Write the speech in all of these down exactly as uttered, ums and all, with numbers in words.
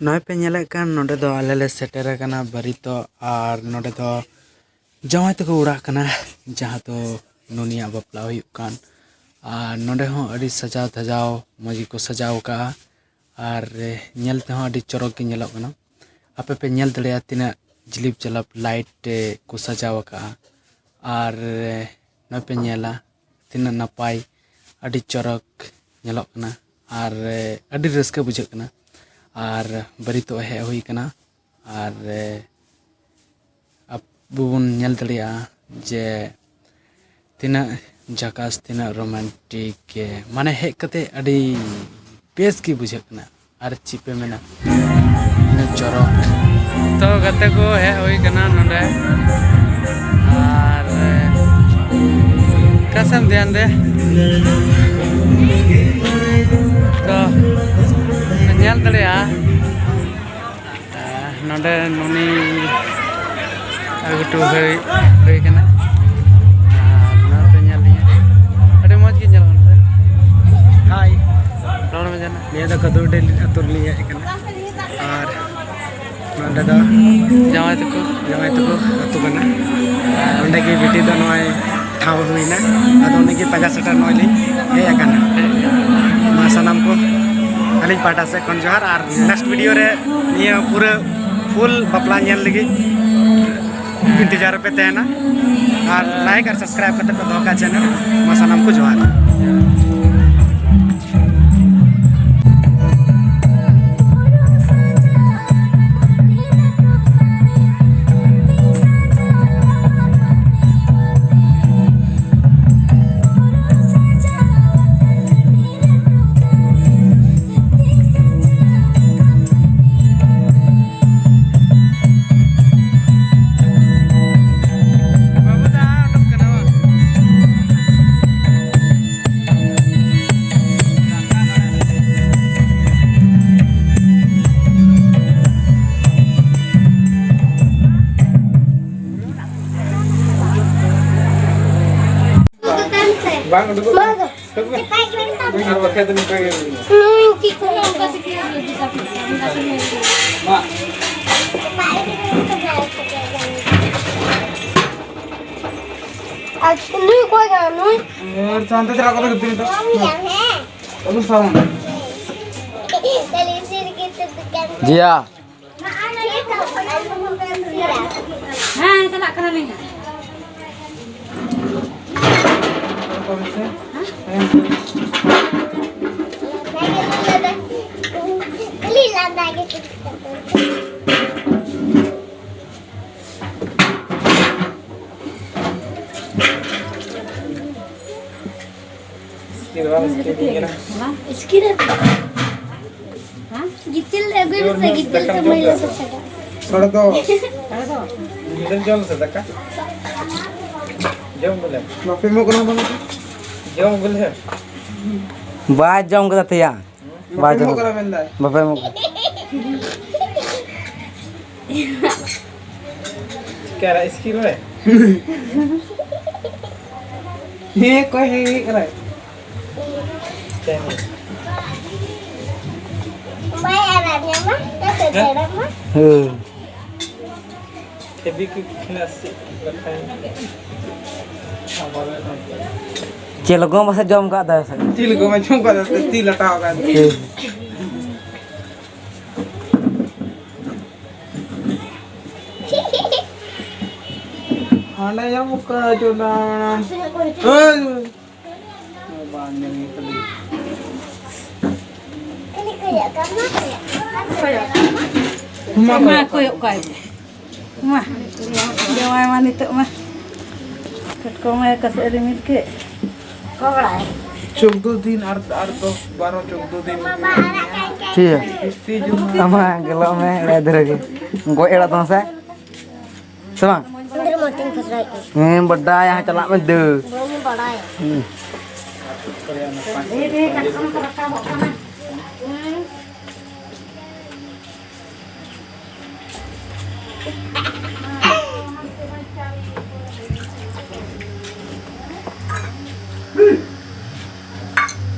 ᱱᱚᱜᱼᱚᱭ ᱯᱮ ᱧᱮᱞᱮᱫ ᱠᱟᱱ, ᱱᱚᱰᱮ ᱫᱚ ᱟᱞᱮ ᱞᱮ ᱥᱮᱴᱮᱨ ᱟᱠᱟᱱᱟ ᱵᱟᱨᱤᱛᱚᱜ, ᱟᱨ ᱱᱚᱰᱮ ᱫᱚ ᱡᱟᱶᱟᱭ ᱛᱟᱠᱚ ᱚᱲᱟᱜ ᱠᱟᱱᱟ, ᱡᱟᱦᱟᱸ ᱫᱚ ᱱᱩᱱᱤᱭᱟᱜ ᱵᱟᱯᱞᱟ ᱦᱩᱭᱩᱜ ᱠᱟᱱ᱾ ᱟᱨ ᱱᱚᱰᱮ ᱦᱚᱸ ᱟᱹᱰᱤ ᱥᱟᱡᱟᱣ ᱫᱷᱟᱡᱟᱣ ᱢᱚᱡᱽ ᱜᱮᱠᱚ ᱥᱟᱡᱟᱣ ᱟᱠᱟᱜᱼᱟ, ᱟᱨ ᱧᱮᱞ ᱛᱮᱦᱚᱸ ᱟᱹᱰᱤ ᱪᱚᱨᱚᱠ ᱜᱮ ᱧᱮᱞᱚᱜ ᱠᱟᱱᱟ᱾ ᱟᱯᱮ ᱯᱮ ᱧᱮᱞ ᱫᱟᱲᱮᱭᱟᱜᱼᱟ ᱛᱤᱱᱟᱹᱜ ᱡᱤᱞᱤᱯ ᱡᱟᱞᱟᱯ ᱞᱟᱭᱤᱴ ᱛᱮ ᱠᱚ ᱥᱟᱡᱟᱣ ᱟᱠᱟᱜᱼᱟ, ᱟᱨ ᱱᱚᱜᱼᱚᱭ ᱯᱮ ᱧᱮᱞᱟ ᱛᱤᱱᱟᱹᱜ ᱱᱟᱯᱟᱭ, ᱟᱹᱰᱤ ᱪᱚᱨᱚᱠ ᱧᱮᱞᱚᱜ ᱠᱟᱱᱟ, ᱟᱨ ᱟᱹᱰᱤ ᱨᱟᱹᱥᱠᱟᱹ ᱵᱩᱡᱷᱟᱹᱜ ᱠᱟᱱᱟ᱾ ᱟᱨ ᱵᱟᱨᱤᱛᱚᱜ ᱦᱮᱡ ᱦᱩᱭ ᱠᱟᱱᱟ, ᱟᱨ ᱟᱵᱚ ᱵᱚᱱ ᱧᱮᱞ ᱫᱟᱲᱮᱭᱟᱜᱼᱟ ᱡᱮ ᱛᱤᱱᱟᱹᱜ ᱡᱷᱟᱠᱟᱥ, ᱛᱤᱱᱟᱹᱜ ᱨᱳᱢᱟᱱᱴᱤᱠ, ᱢᱟᱱᱮ ᱦᱮᱡ ᱠᱟᱛᱮ ᱟᱹᱰᱤ ᱵᱮᱥ ᱜᱮ ᱵᱩᱡᱷᱟᱹᱜ ᱠᱟᱱᱟ᱾ ᱟᱨ ᱪᱮᱫ ᱯᱮ ᱢᱮᱱᱟ, ᱤᱱᱟᱹ ᱪᱚᱨᱚᱠ᱾ ᱛᱚ ᱜᱟᱛᱮ ᱠᱚ ᱦᱮᱡ ᱦᱩᱭ ᱠᱟᱱᱟ ᱱᱚᱰᱮ, ᱟᱨ ᱚᱠᱟ ᱥᱮᱫ ᱮᱢ ᱫᱷᱮᱭᱟᱱ ᱫᱮ? ᱛᱚ ᱧᱮᱞ ᱫᱟᱲᱮᱭᱟᱜᱼᱟ, ᱱᱚᱰᱮ ᱱᱩᱱᱤ ᱟᱹᱜᱩ ᱦᱚᱴᱚ ᱦᱩᱭ, ᱦᱩᱭ ᱠᱟᱱᱟ᱾ ᱟᱨ ᱱᱚᱛᱮ ᱧᱮᱞ ᱞᱤᱧᱟ, ᱟᱹᱰᱤ ᱢᱚᱡᱽ ᱜᱮ ᱧᱮᱞᱚᱜ ᱠᱟᱱᱟ᱾ ᱦᱟᱭ᱾ ᱨᱚᱲ ᱢᱮ ᱡᱟᱦᱟᱱᱟᱜ᱾ ᱱᱤᱭᱟᱹ ᱫᱚ ᱠᱟᱹᱫᱩᱰᱤ ᱟᱹᱛᱩ ᱨᱮᱞᱤᱧ ᱦᱮᱡ ᱟᱠᱟᱱᱟ᱾ ᱟᱨ ᱱᱚᱰᱮ ᱫᱚ ᱡᱟᱶᱟᱭ ᱛᱟᱠᱚ᱾ ᱡᱟᱶᱟᱭ ᱛᱟᱠᱚ ᱟᱹᱛᱩ ᱠᱟᱱᱟ᱾ ᱱᱚᱰᱮ ᱜᱮ ᱵᱤᱴᱤ ᱫᱚ ᱱᱚᱜᱼᱚᱭ ᱴᱷᱟᱶ ᱦᱩᱭᱱᱟ᱾ ᱟᱫᱚ ᱩᱱᱤ ᱜᱮ ᱯᱟᱸᱡᱟ ᱥᱮᱴᱮᱨ ᱱᱚᱜᱼᱚᱭ ᱞᱤᱧ ᱦᱮᱡ ᱟᱠᱟᱱᱟ᱾ ᱢᱟ ᱥᱟᱱᱟᱢ ᱠᱚ ᱟᱹᱞᱤᱧ ᱯᱟᱦᱴᱟ ᱥᱮᱫ ᱠᱷᱚᱱ ᱡᱚᱦᱟᱨ, ᱟᱨ ᱱᱮᱠᱥᱴ ᱵᱷᱤᱰᱤᱭᱳ ᱨᱮ ᱱᱤᱭᱟᱹ ᱯᱩᱨᱟᱹ ᱯᱷᱩᱞ ᱵᱟᱯᱞᱟ ᱧᱮᱞ ᱞᱟᱹᱜᱤᱫ ᱤᱱᱛᱮᱡᱟᱨ ᱨᱮᱯᱮ ᱛᱟᱦᱮᱱᱟ᱾ ᱟᱨ ᱞᱟᱭᱤᱠ ᱟᱨ ᱥᱟᱵᱥᱠᱨᱟᱭᱤᱵ ᱠᱟᱛᱮ ᱯᱮ ᱫᱚᱦᱚ ᱠᱟᱜᱼᱟ ᱪᱮᱱᱮᱞ᱾ ᱢᱟ ᱥᱟᱱᱟᱢ ᱠᱚ ᱡᱚᱦᱟᱨ᱾ ᱵᱟᱝ ᱩᱰᱩᱠᱚᱜ ᱠᱟᱱᱟ᱾ ᱟᱨ ᱵᱟᱠᱷᱟᱡ ᱫᱚ ᱱᱚᱝᱠᱟ ᱜᱮ ᱦᱩᱭᱩᱜᱼᱟ᱾ ᱱᱩᱭ ᱪᱮᱫ ᱠᱚ ᱢᱮᱱᱟ? ᱢᱟ᱾ ᱟᱨ ᱱᱩᱭ ᱚᱠᱚᱭ ᱠᱟᱱᱟ ᱱᱩᱭ? ᱟᱨ ᱦᱟᱱᱛᱮ ᱪᱟᱞᱟᱜ ᱠᱟᱱᱟ ᱜᱤᱫᱽᱨᱟᱹ ᱫᱚ᱾ ᱟᱹᱞᱩ ᱥᱟᱣᱩᱱᱰ᱾ ᱡᱤᱭᱟ᱾ ᱦᱮᱸ, ᱪᱟᱞᱟᱜ ᱠᱟᱱᱟᱞᱤᱧ ᱦᱟᱸᱜ᱾ ᱥᱠᱤᱱ ᱵᱟᱝ ᱥᱠᱤᱱ ᱠᱟᱱᱟ᱾ ᱥᱠᱤᱱ ᱨᱮ᱾ ᱦᱮᱸ? ᱜᱤᱛᱤᱞ ᱞᱮ ᱟᱹᱜᱩᱭ ᱢᱮᱥᱮ, ᱜᱤᱛᱤᱞ ᱛᱮ ᱢᱟᱹᱭᱞᱟᱹ ᱥᱟᱯᱷᱟᱭᱟ᱾ ᱥᱟᱲᱮ ᱫᱚᱥ᱾ ᱜᱤᱛᱤᱞ ᱡᱚᱢ ᱥᱮ ᱫᱟᱠᱟ? ᱡᱚᱢ ᱵᱚᱞᱮ᱾ ᱵᱟᱯᱮ ᱮᱢᱚᱜ ᱠᱟᱱᱟ ᱵᱟᱝ? ᱡᱚᱢ ᱵᱚᱞᱮ᱾ ᱵᱟᱭ ᱡᱚᱢ ᱠᱟᱫᱟ ᱛᱮᱭᱟ᱾ ᱵᱟᱭ ᱵᱟᱯᱮ ᱮᱢᱚᱜ ᱡᱚᱢ ᱠᱟᱱᱟ ᱢᱮᱱᱫᱟᱭ᱾ ᱵᱟᱯᱮ ᱮᱢᱚᱜ ᱠᱟᱱᱟ᱾ ᱪᱤᱠᱟᱹᱭᱟ ᱤᱥᱠᱤᱱ ᱨᱮ? ᱦᱮᱸ, ᱚᱠᱚᱭ ᱦᱮᱸ ᱦᱮᱸ ᱠᱟᱱᱟᱭ? ᱵᱟᱭ ᱟᱲᱟᱜ ᱧᱟᱢᱟ, ᱛᱚ ᱥᱮ ᱦᱮᱸ? ᱫᱟᱲᱟᱝ ᱢᱟ᱾ ᱦᱮᱸ᱾ ᱪᱮᱫ ᱞᱚᱜᱚᱱ ᱢᱟᱥᱮ ᱡᱚᱢ ᱠᱟᱜ ᱫᱟ ᱥᱮ? ᱪᱮᱫ ᱞᱚᱜᱚᱱ ᱢᱟ ᱡᱚᱢ ᱠᱟᱜ ᱫᱟ ᱥᱮ? ᱛᱤ ᱞᱟᱴᱟᱣ ᱟᱠᱟᱱ᱾ ᱦᱮᱸ᱾ ᱦᱟᱸᱰᱮ ᱧᱟᱢᱚᱜ ᱠᱟᱱᱟ ᱪᱚ ᱫᱟᱬᱟᱱ᱾ ᱦᱮᱸ᱾ ᱵᱟᱝ ᱧᱟᱢ ᱠᱟᱱᱟ᱾ ᱢᱟ ᱠᱚᱭᱚᱜ ᱠᱟᱭ ᱢᱮ᱾ ᱢᱟ, ᱡᱚᱢᱟᱭ ᱢᱟ ᱱᱤᱛᱚᱜ ᱢᱟ᱾ ᱠᱟᱴᱠᱚᱢ ᱟᱭ ᱚᱠᱟ ᱥᱮᱫ ᱮ ᱨᱤᱢᱤᱞ ᱠᱮᱫ᱾ ᱪᱳᱫᱽᱫᱳ ᱫᱤᱱ ᱟᱨ, ᱟᱨ ᱫᱚᱥ, ᱵᱟᱨᱚ, ᱪᱳᱫᱽᱫᱳ ᱫᱤᱱ᱾ ᱴᱷᱤᱠ ᱜᱮᱭᱟ᱾ ᱡᱚᱢᱟ᱾ ᱟᱢᱟ ᱜᱮᱞᱚᱜ ᱢᱮ, ᱮᱲᱮ ᱫᱷᱟᱨᱟ ᱜᱮ᱾ ᱜᱚᱡ ᱮᱲᱟᱜ ᱛᱟᱢᱟ ᱥᱮ? ᱥᱮ ᱵᱟᱝ? ᱦᱮᱸ, ᱵᱟᱰᱟᱭᱟ, ᱪᱟᱞᱟᱜ ᱢᱮ ᱫᱟᱹᱲ᱾ ᱵᱟᱹᱧ ᱵᱟᱰᱟᱭᱟ᱾ ᱦᱩᱸ᱾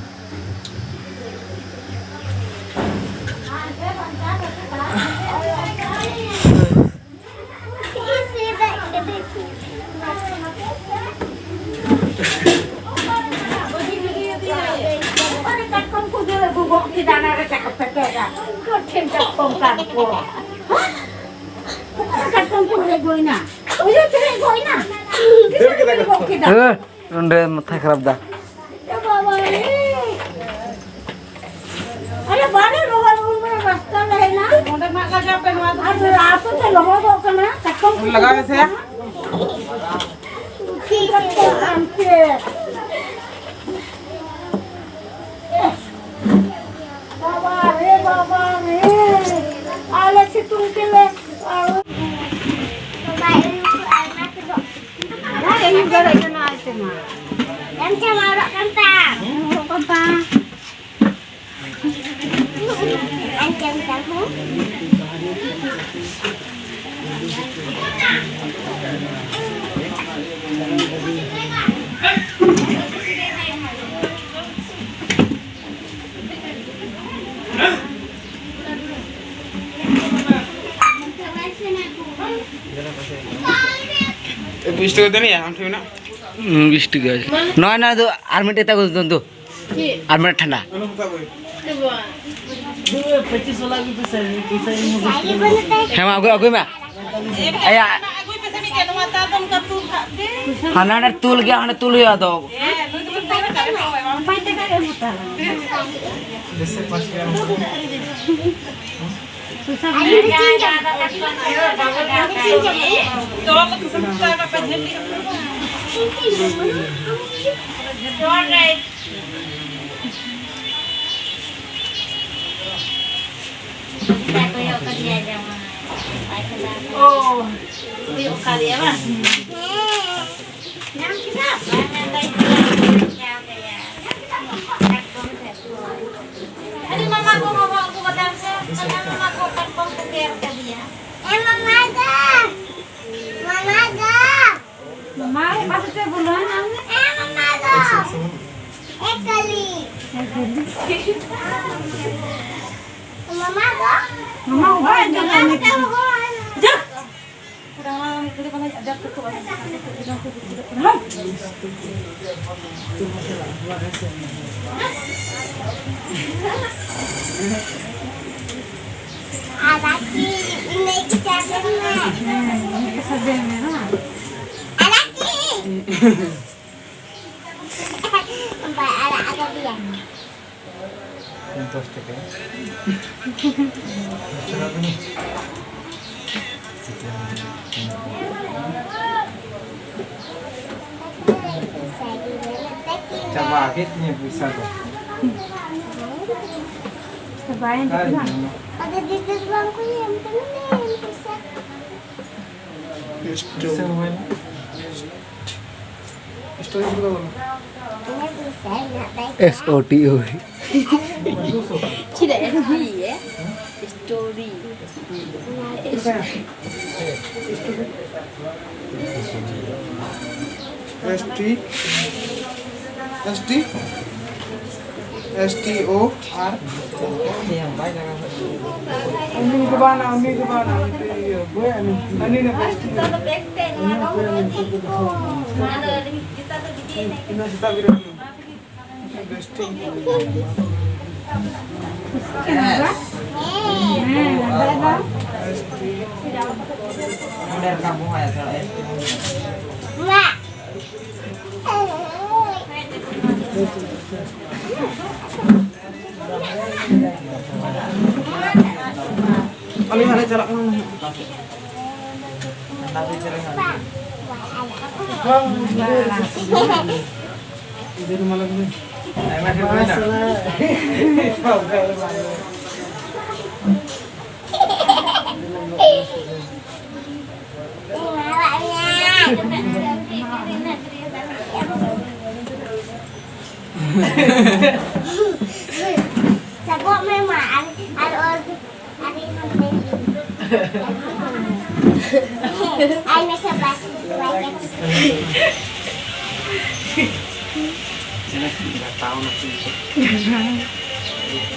ᱠᱮᱫᱟ ᱚᱱᱟ ᱨᱮ ᱴᱟᱠᱟ ᱯᱮᱴᱮᱨᱟ᱾ ᱠᱚᱴᱷᱤᱱ ᱠᱟᱴᱠᱚᱢ ᱠᱟᱱ ᱠᱚ᱾ ᱚᱠᱟ ᱠᱟᱴᱠᱚᱢ ᱠᱚ ᱦᱮᱡ ᱜᱚᱭᱱᱟ? ᱩᱭᱩ ᱛᱮ ᱦᱮᱡ ᱜᱚᱭᱱᱟ᱾ ᱛᱤᱥ ᱠᱮᱫᱟ ᱠᱚ? ᱠᱮᱫᱟ? ᱦᱮᱸ, ᱱᱚᱰᱮ ᱢᱟᱛᱷᱟ ᱠᱷᱟᱨᱟᱯ ᱫᱟ᱾ ᱮ ᱵᱟᱵᱟ ᱨᱮ᱾ ᱟᱞᱮ ᱵᱟᱞᱮ ᱨᱚᱦᱚᱭ ᱩᱱ ᱨᱮ ᱨᱟᱥᱛᱟ ᱞᱮ ᱦᱮᱡ ᱮᱱᱟ᱾ ᱚᱸᱰᱮ ᱢᱟᱜ ᱞᱟᱜᱟᱣ ᱯᱮ ᱱᱚᱣᱟ ᱫᱚ᱾ ᱟᱨ ᱟᱯᱮ ᱯᱮ ᱞᱚᱦᱚᱫᱚᱜ ᱠᱟᱱᱟ᱾ ᱠᱟᱴᱠᱚᱢ ᱠᱚ ᱞᱟᱜᱟᱣ ᱢᱮᱥᱮ᱾ ᱠᱟᱴᱠᱚᱢ ᱠᱟᱱ ᱯᱮ᱾ ᱵᱟᱵᱟ ᱨᱮ, ᱵᱟᱵᱟ ᱨᱮ, ᱟᱞᱮ ᱥᱤᱛᱩᱝ ᱛᱮᱞᱮ ᱟᱨ ᱵᱟᱵᱟ, ᱤᱧ ᱠᱚ ᱟᱭᱢᱟ ᱠᱚᱫᱚ᱾ ᱦᱮᱸ, ᱤᱧ ᱜᱚᱲᱚ ᱠᱟᱱᱟ, ᱟᱭ ᱛᱮᱢᱟ᱾ ᱮᱱ ᱪᱮᱫ ᱮᱢ ᱦᱚᱨᱚᱜ ᱠᱟᱱ ᱛᱟᱢ? ᱦᱚᱨᱚᱜ ᱠᱟᱱ ᱛᱟᱢ᱾ ᱮᱱ ᱪᱮᱫ ᱮᱢ ᱪᱟᱞᱟᱜ ᱠᱟᱱᱟ? ᱵᱤᱥ ᱴᱟᱠᱟ ᱫᱮᱱ ᱭᱟ, ᱟᱢ ᱴᱷᱮᱱ ᱢᱮᱱᱟᱜ? ᱦᱩᱸ, ᱵᱤᱥ ᱴᱟᱠᱟ᱾ ᱱᱚᱣᱟ, ᱱᱚᱣᱟ ᱫᱚ ᱟᱨ ᱢᱤᱫᱴᱮᱡ ᱛᱟᱠᱚ ᱫᱚ, ᱫᱚ᱾ ᱟᱨ ᱢᱤᱫᱴᱮᱡ ᱴᱷᱟᱱᱰᱟ᱾ ᱦᱮᱸ, ᱢᱟ, ᱟᱹᱜᱩᱭ, ᱟᱹᱜᱩᱭ ᱢᱮ᱾ ᱟᱭᱟ᱾ ᱦᱟᱱᱟ ᱱᱟᱰᱮ ᱛᱩᱞ ᱜᱮᱭᱟ, ᱦᱟᱱᱮ ᱛᱩᱞ ᱦᱩᱭᱩᱜᱼᱟ ᱟᱫᱚ᱾ ᱠᱚᱭᱚᱜ ᱠᱟᱫᱮᱭᱟ ᱡᱟᱶᱟᱭ᱾ ᱚ, ᱠᱚᱭᱚᱜ ᱠᱟᱫᱮᱭᱟ ᱵᱟᱝ? ᱦᱮᱸ᱾ ᱧᱟᱢ ᱠᱮᱫᱟ? ᱵᱟᱝ, ᱢᱮᱱᱫᱟᱭ, ᱧᱟᱢ ᱠᱮᱫᱟ᱾ ᱧᱟᱢ ᱠᱮᱫᱟ? ᱮᱠᱫᱚᱢ ᱥᱮ᱾ ᱟᱹᱰᱤ ᱢᱟᱢᱟ ᱠᱚ, ᱢᱟᱢᱟ ᱠᱚ ᱵᱟᱫᱟᱢ ᱥᱮ, ᱢᱟᱢᱟ ᱠᱚ ᱠᱟᱴᱠᱚᱢ ᱠᱚ ᱜᱮᱨ ᱠᱟᱫᱮᱭᱟ᱾ ᱮ ᱢᱟᱢᱟ ᱫᱚ, ᱢᱟᱢᱟ ᱫᱚ᱾ ᱢᱟ ᱦᱮᱡ ᱯᱟᱥᱮ ᱛᱮ ᱵᱚᱞᱚᱭᱮᱱᱟ᱾ ᱮ ᱢᱟᱢᱟ ᱫᱚ᱾ ᱮ ᱠᱟᱞᱤ᱾ ᱢᱟᱢᱟ ᱫᱚ᱾ ᱢᱟᱢᱟ ᱦᱚᱦᱚ ᱟᱸᱡᱚᱢ ᱢᱟᱢᱟ ᱫᱚ ᱦᱚᱦᱚ ᱟᱸᱡᱚᱢ᱾ ᱡᱟ᱾ ᱠᱚᱲᱟ ᱢᱟ ᱢᱤᱫ ᱜᱷᱟᱹᱲᱤ ᱵᱟᱝ ᱟᱡᱟᱨ ᱛᱮᱠᱚ ᱵᱟᱝ᱾ ᱟᱨ ᱟᱨᱠᱤ ᱤᱱᱟᱹ ᱜᱮ ᱪᱟᱵᱟ ᱢᱮ᱾ ᱦᱮᱸ, ᱤᱱᱟᱹ ᱜᱮ ᱪᱟᱵᱟ ᱢᱮ, ᱵᱟᱝ? ᱟᱨ ᱟᱨᱠᱤ ᱵᱟᱭ ᱟᱲᱟᱜ ᱟᱠᱟᱫᱮᱭᱟ᱾ ᱯᱚᱧᱪᱟᱥ ᱴᱟᱠᱟ᱾ ᱪᱟᱵᱟ ᱠᱮᱫ ᱛᱤᱧᱟᱹ ᱯᱚᱭᱥᱟ ᱫᱚ᱾ ᱪᱟᱵᱟᱭᱮᱱ ᱛᱟᱢᱟ? ᱟᱫᱚ ᱫᱤᱫᱤ ᱫᱚ ᱵᱟᱝ ᱠᱚ ᱮᱢ ᱠᱟᱱᱟ ᱯᱚᱭᱥᱟ᱾ ᱯᱚᱭᱥᱟ ᱦᱩᱭᱱᱟ᱾ S O T O. ᱪᱮᱫᱟᱜ S T A? Story. S T, S T, S T O ᱟᱨ ᱩᱱᱤ ᱫᱚ ᱵᱟᱝ, ᱩᱱᱤ ᱫᱚ ᱵᱟᱝ, ᱩᱱᱤ ᱫᱚ ᱤᱭᱟᱹ, ᱵᱳᱭ ᱟᱹᱱᱤᱡ᱾ ᱦᱟᱹᱱᱤ ᱱᱟ ᱵᱮᱥ ᱴᱷᱤᱠ᱾ ᱩᱱᱤ ᱦᱚᱸ ᱵᱳᱭ ᱟᱹᱱᱤᱡ᱾ ᱤᱧ ᱦᱚᱸ ᱥᱮᱛᱟᱜ ᱵᱮᱨᱮᱫ ᱠᱟᱱᱟ᱾ ᱵᱮᱥ ᱴᱷᱤᱠ᱾ ᱟᱹᱞᱤᱧ ᱦᱟᱸᱜ ᱞᱮ ᱪᱟᱞᱟᱜ ᱠᱟᱱᱟ ᱱᱟᱦᱟᱜ᱾ ᱵᱟᱝ, ᱵᱟᱝ᱾ ᱟᱭᱢᱟ ᱰᱷᱮᱨ ᱦᱩᱭᱱᱟ᱾ ᱥᱟᱵᱚᱜ ᱢᱮ ᱢᱟ, ᱟᱨ, ᱟᱨ ᱚᱨ, ᱟᱨ ᱤᱧ ᱦᱚᱸ ᱫᱮᱡ ᱤᱧ᱾ ᱟᱭ ᱢᱮ ᱥᱮ ᱵᱟᱭ, ᱵᱟᱭ ᱪᱟᱹᱠᱨᱤ᱾ ᱜᱷᱟᱴᱟᱣ ᱱᱟᱥᱮ ᱱᱟᱥᱮ᱾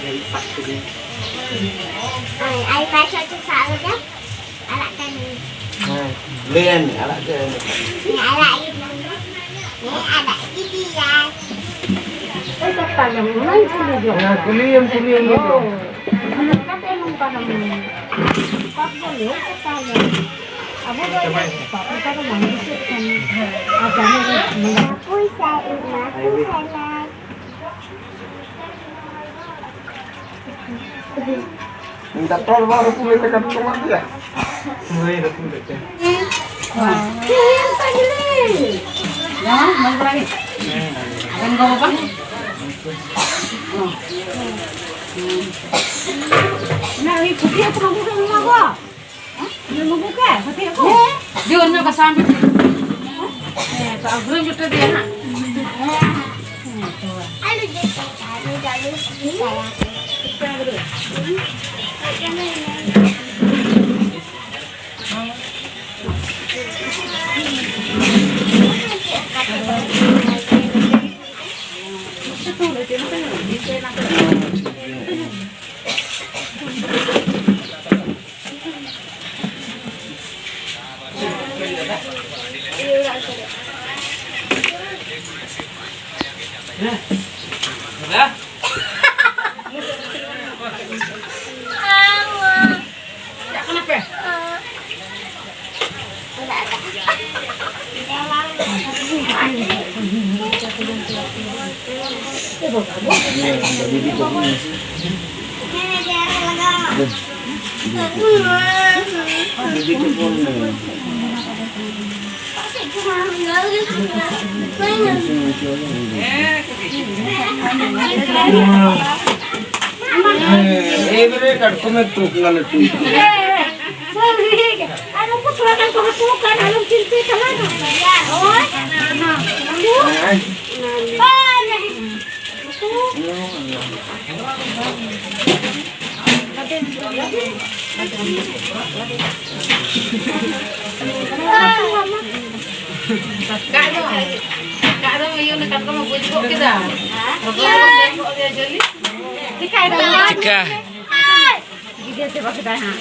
ᱜᱷᱟᱹᱲᱤᱡ ᱥᱟᱵ ᱠᱮᱫᱟᱹᱧ᱾ ᱟᱭ, ᱟᱭ ᱢᱟ ᱪᱟᱹᱠᱨᱤ ᱥᱟᱵ ᱞᱮᱫᱟ᱾ ᱟᱲᱟᱜ ᱠᱟᱹᱱᱟᱹᱧ᱾ ᱦᱮᱸ, ᱞᱟᱹᱭᱟᱭ ᱢᱮ, ᱟᱲᱟᱜ ᱠᱟᱹᱱᱟᱹᱧ᱾ ᱦᱮᱸ, ᱟᱲᱟᱜ ᱠᱟᱹᱱᱟᱹᱧ᱾ ᱦᱮᱸ, ᱟᱲᱟᱜ ᱠᱮᱫᱮᱭᱟᱭ᱾ ᱛᱟᱭᱚᱢ ᱚᱱᱟᱧ ᱠᱩᱞᱤ ᱡᱚᱝ ᱠᱟᱱᱟ᱾ ᱠᱩᱞᱤᱭᱮᱢ, ᱠᱩᱞᱤᱭᱮᱢ, ᱩᱱᱤ ᱫᱚ᱾ ᱦᱳᱭ᱾ ᱟᱫᱚ ᱪᱤᱠᱟᱹᱛᱮ ᱱᱚᱝᱠᱟ ᱫᱚᱢ ᱯᱟᱯ ᱫᱚ ᱞᱟᱹᱭ ᱠᱚ ᱛᱟᱦᱮᱱᱟ᱾ ᱟᱵᱚ ᱫᱚ ᱯᱟᱯ ᱞᱮᱠᱟ ᱫᱚ ᱵᱟᱝ ᱵᱩᱡᱷᱟᱹᱜ ᱠᱟᱱᱟ᱾ ᱟᱨ ᱡᱟᱦᱟᱸ ᱨᱮ ᱢᱟᱱᱮ ᱰᱟᱠᱛᱟᱨ ᱵᱟᱵᱟ ᱨᱟᱹᱯᱩᱫ ᱞᱮᱠᱟ ᱠᱟᱴᱠᱚᱢ ᱟᱫᱮᱭᱟ᱾ ᱦᱳᱭ, ᱨᱟᱹᱯᱩᱫ ᱞᱮᱠᱟ᱾ ᱦᱮᱸ, ᱢᱚᱡᱽ ᱵᱟᱲᱟ ᱜᱮ? ᱟᱵᱮᱱ ᱜᱚ ᱵᱟᱵᱟ? ᱚᱱᱟ ᱩᱱᱤ ᱯᱷᱩᱴᱤ ᱦᱚᱯᱚᱱ ᱟᱹᱜᱩ ᱠᱮᱫ ᱢᱮ ᱜᱚ᱾ ᱦᱮᱸ? ᱩᱱᱤ ᱟᱹᱜᱩ ᱠᱮᱫ, ᱯᱷᱩᱴᱤ ᱦᱚᱯᱚᱱ? ᱦᱮᱸ᱾ ᱡᱳᱨ ᱧᱚᱜ ᱜᱟᱥᱟᱣ ᱢᱮ᱾ ᱦᱮᱸ, ᱛᱚ, ᱟᱹᱜᱩᱧ ᱡᱩᱴᱟᱹ ᱫᱮᱭᱟ ᱦᱟᱸᱜ᱾ ᱦᱮᱸ, ᱛᱚ᱾ ᱮᱵᱟᱨᱮ ᱠᱟᱴᱠᱚᱢᱮ ᱛᱩᱫ ᱱᱟ ᱞᱟᱹᱴᱩ᱾ ᱟᱨ ᱩᱱᱠᱩ ᱛᱷᱚᱲᱟ ᱜᱟᱱ ᱠᱚ ᱦᱟᱹᱥᱩ ᱠᱟᱱ, ᱟᱞᱚᱢ ᱪᱤᱱᱛᱟᱹ ᱛᱟᱞᱟᱝ᱾ ᱳᱭ᱾ ᱠᱟᱜ ᱫᱚ, ᱠᱟᱜ ᱫᱚ ᱤᱭᱟᱹ ᱚᱱᱟ ᱠᱟᱴᱠᱚᱢ ᱵᱩᱡ ᱜᱚᱫ ᱠᱮᱫᱟ᱾ ᱨᱚᱜᱚ ᱨᱚᱜᱚ ᱧᱮᱞ ᱜᱚᱫ ᱫᱮᱭᱟ ᱡᱟᱹᱞᱤ᱾ ᱪᱤᱠᱟᱹᱭ ᱫᱟ? ᱪᱤᱠᱟ? ᱜᱤᱫᱽᱨᱟᱹ ᱪᱟᱵᱟ ᱠᱮᱫᱟᱭ ᱦᱟᱸᱜ᱾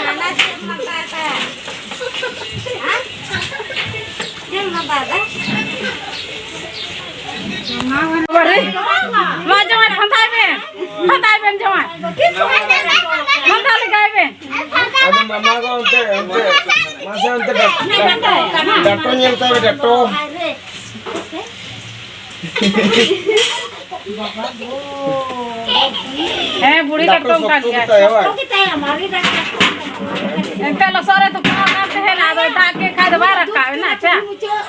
ᱦᱟᱱᱟ ᱪᱮᱫ ᱢᱟ ᱵᱟᱭ ᱵᱟᱭ᱾ ᱦᱟᱸ? ᱪᱮᱫ ᱢᱟ ᱵᱟᱭ ᱵᱟᱭ᱾ ᱢᱟ ᱡᱟᱶᱟᱭ, ᱯᱷᱟᱸᱫᱟᱭ ᱵᱮᱱ, ᱯᱷᱟᱸᱫᱟᱭ ᱵᱮᱱ ᱡᱟᱶᱟᱭ, ᱯᱷᱟᱸᱫᱟ ᱞᱮᱜᱟᱭ ᱵᱮᱱ᱾ ᱟᱫᱚ ᱢᱟᱢᱟ ᱠᱚ ᱚᱱᱛᱮ, ᱚᱱᱛᱮ, ᱢᱟᱥᱮ ᱚᱱᱛᱮ ᱰᱟᱠ-, ᱰᱟᱠ-, ᱰᱟᱠᱴᱚᱨ ᱧᱮᱞ ᱛᱟᱭ ᱢᱮ, ᱰᱟᱠᱴᱚᱨ᱾ ᱦᱮᱸ, ᱵᱩᱲᱦᱤ ᱰᱟᱠᱴᱚᱨ ᱠᱟᱴᱠᱚᱢ ᱠᱟᱱ ᱜᱮᱭᱟᱭ᱾ ᱮᱱᱛᱮ ᱞᱚᱥᱚᱫ ᱨᱮ ᱛᱩᱯᱩ ᱟᱠᱟᱱ ᱛᱟᱦᱮᱱᱟ, ᱟᱫᱚ ᱫᱟᱜ ᱠᱮᱫ ᱠᱷᱟᱡ ᱫᱚ ᱵᱟᱭ ᱨᱟᱠᱟᱵ ᱮᱱᱟ, ᱟᱪᱪᱷᱟ᱾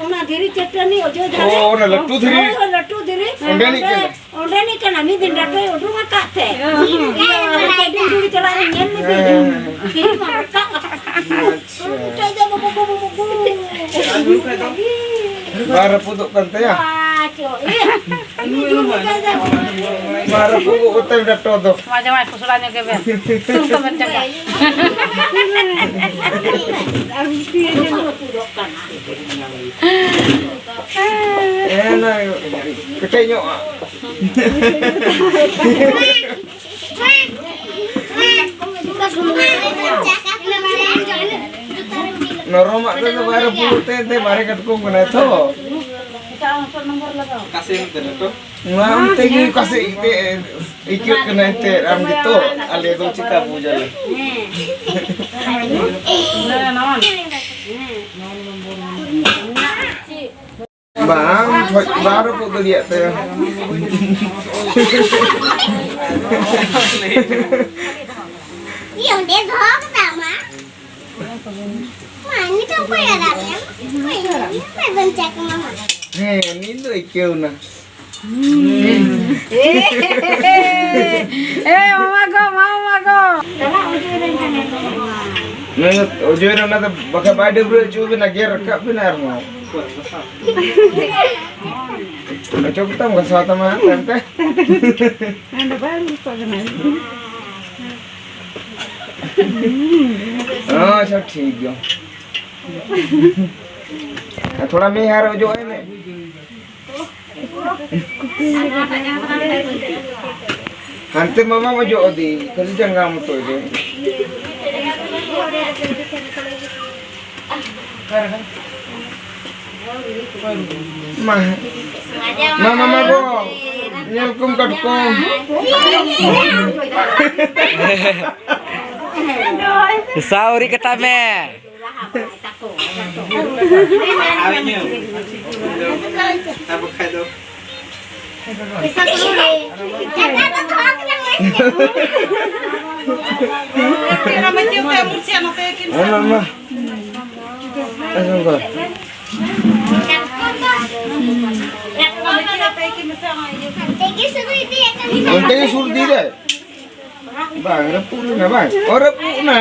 ᱚᱱᱟ ᱫᱷᱤᱨᱤ ᱪᱟᱹᱴᱟᱹᱱᱤ ᱚᱡᱚᱭ ᱫᱷᱟᱨᱮ᱾ ᱚ, ᱚᱱᱟ ᱞᱟᱹᱴᱩ ᱫᱷᱤᱨᱤ᱾ ᱦᱳᱭ, ᱦᱳᱭ, ᱞᱟᱹᱴᱩ ᱫᱷᱤᱨᱤ᱾ ᱚᱸᱰᱮᱱᱤᱡ ᱚᱸᱰᱮ, ᱠᱟᱱᱟ᱾ ᱚᱸᱰᱮᱱᱤᱡ ᱠᱟᱱᱟ, ᱢᱤᱫ ᱫᱤᱱ ᱰᱟᱠᱴᱚᱨ ᱩᱰᱩᱠ ᱟᱠᱟᱫ ᱛᱮ᱾ ᱦᱮᱸ, ᱦᱮᱸ᱾ ᱤᱭᱟᱹ, ᱚᱱᱟ ᱪᱮᱫ ᱫᱤᱱ ᱪᱟᱞᱟᱜ ᱨᱮ ᱧᱮᱞ ᱞᱮᱫᱮ᱾ ᱦᱮᱸ, ᱦᱮᱸ, ᱦᱮᱸ᱾ ᱫᱷᱤᱨᱤ ᱢᱟ ᱨᱟᱠᱟᱵ᱾ ᱟᱪᱪᱷᱟ᱾ ᱵᱟᱭ ᱨᱟᱹᱯᱩᱫᱚᱜ ᱠᱟᱱ ᱛᱟᱭᱟ? ᱵᱟᱝ ᱨᱟᱹᱯᱩᱫᱚᱜ ᱠᱟᱱ ᱛᱟᱭᱟ ᱰᱟᱠᱴᱚᱨ ᱫᱚ᱾ ᱢᱟ ᱡᱟᱶᱟᱭ ᱯᱷᱩᱥᱲᱟ ᱧᱚᱜ ᱜᱮ ᱵᱮᱱ᱾ ᱥᱩᱱ ᱛᱟᱵᱮᱱ ᱪᱟᱸᱜᱟ᱾ ᱦᱮᱸ, ᱱᱚᱜᱼᱚᱭ ᱠᱮᱴᱮᱡ ᱧᱚᱜ᱾ ᱱᱚᱨᱚᱢᱟᱜ ᱛᱮᱫᱚ ᱵᱟᱭ ᱨᱟᱹᱯᱩᱫᱚᱜ ᱛᱮ, ᱮᱱᱛᱮ ᱢᱟᱨᱮ ᱠᱟᱴᱠᱚᱢ ᱠᱟᱱᱟᱭ ᱛᱚ᱾ ᱚᱠᱟ ᱥᱮᱫ ᱮᱢ ᱛᱮ ᱞᱟᱹᱴᱩ? ᱱᱚᱣᱟ ᱚᱱᱛᱮ ᱜᱮ ᱚᱠᱟ ᱥᱮᱫ ᱛᱮ ᱟᱹᱭᱠᱟᱹᱜ ᱠᱟᱱᱟ ᱮᱱᱛᱮ, ᱟᱢ ᱜᱮᱛᱚ, ᱟᱞᱮ ᱫᱚ ᱪᱮᱠᱟ ᱵᱩᱡᱟᱞᱮ? ᱵᱟᱝ, ᱵᱟᱝ ᱨᱟᱹᱯᱩᱫ ᱫᱟᱲᱮᱭᱟᱜ ᱛᱟᱭᱟ᱾ ᱤᱭᱟᱹ, ᱚᱸᱰᱮ ᱫᱚᱦᱚ ᱠᱟᱫᱟ ᱢᱟ᱾ ᱢᱟ, ᱱᱤᱛᱚᱜ ᱚᱠᱚᱭ ᱟᱨᱟᱜ ᱢᱮᱭᱟ? ᱚᱠᱚᱭ, ᱚᱠᱚᱭ ᱵᱟᱧᱪᱟᱣ ᱠᱟᱢᱟ ᱢᱟ? ᱦᱮᱸ, ᱱᱤᱛ ᱫᱚ ᱟᱹᱭᱠᱟᱹᱣ ᱱᱟ᱾ ᱮ ᱢᱟᱢᱟ ᱜᱚ, ᱢᱟᱢᱟ ᱜᱚ᱾ ᱱᱩᱭ ᱚᱡᱚᱭ ᱨᱮ ᱚᱱᱟ ᱫᱚ ᱵᱟᱠᱷᱟᱡ ᱵᱟᱭ ᱰᱟᱹᱵᱽᱨᱟᱹ ᱦᱚᱪᱚ ᱵᱮᱱᱟ, ᱜᱮᱨ ᱨᱟᱠᱟᱵ ᱵᱮᱱᱟ ᱟᱨᱦᱚᱸ᱾ ᱚᱪᱚᱜ ᱛᱟᱢ, ᱜᱷᱟᱥᱟᱣ ᱛᱟᱢᱟ ᱛᱟᱭᱚᱢ ᱛᱮ᱾ ᱟᱪᱪᱷᱟ, ᱴᱷᱤᱠ ᱜᱮᱭᱟ᱾ ᱛᱷᱚᱲᱟ ᱢᱤᱫ ᱦᱟᱨ ᱚᱡᱚᱜ ᱟᱭ ᱢᱮ᱾ ᱦᱟᱱᱛᱮ ᱢᱟᱢᱟ ᱚᱡᱚᱜ ᱟᱫᱮ, ᱠᱷᱟᱹᱞᱤ ᱡᱟᱸᱜᱟ ᱢᱚᱛᱚ ᱚᱡᱚᱜ᱾ ᱢᱟ, ᱢᱟ, ᱢᱟ, ᱢᱟ ᱜᱚ, ᱧᱮᱞ ᱠᱚᱢ ᱠᱟᱴᱠᱚᱢ᱾ ᱥᱟᱣᱨᱤ ᱠᱟᱛᱷᱟ ᱢᱮ᱾ ᱟᱨ ᱵᱟᱠᱷᱟᱡ ᱫᱚ᱾ ᱚᱱᱟ ᱢᱟ᱾ ᱚᱱᱛᱮ ᱜᱮ ᱥᱩᱨ ᱤᱫᱤᱭᱮᱫᱟᱭ᱾ ᱵᱟᱝ, ᱨᱟᱹᱯᱩᱫ ᱞᱮᱱᱟ, ᱵᱟᱝ? ᱚ, ᱨᱟᱹᱯᱩᱫ ᱮᱱᱟ᱾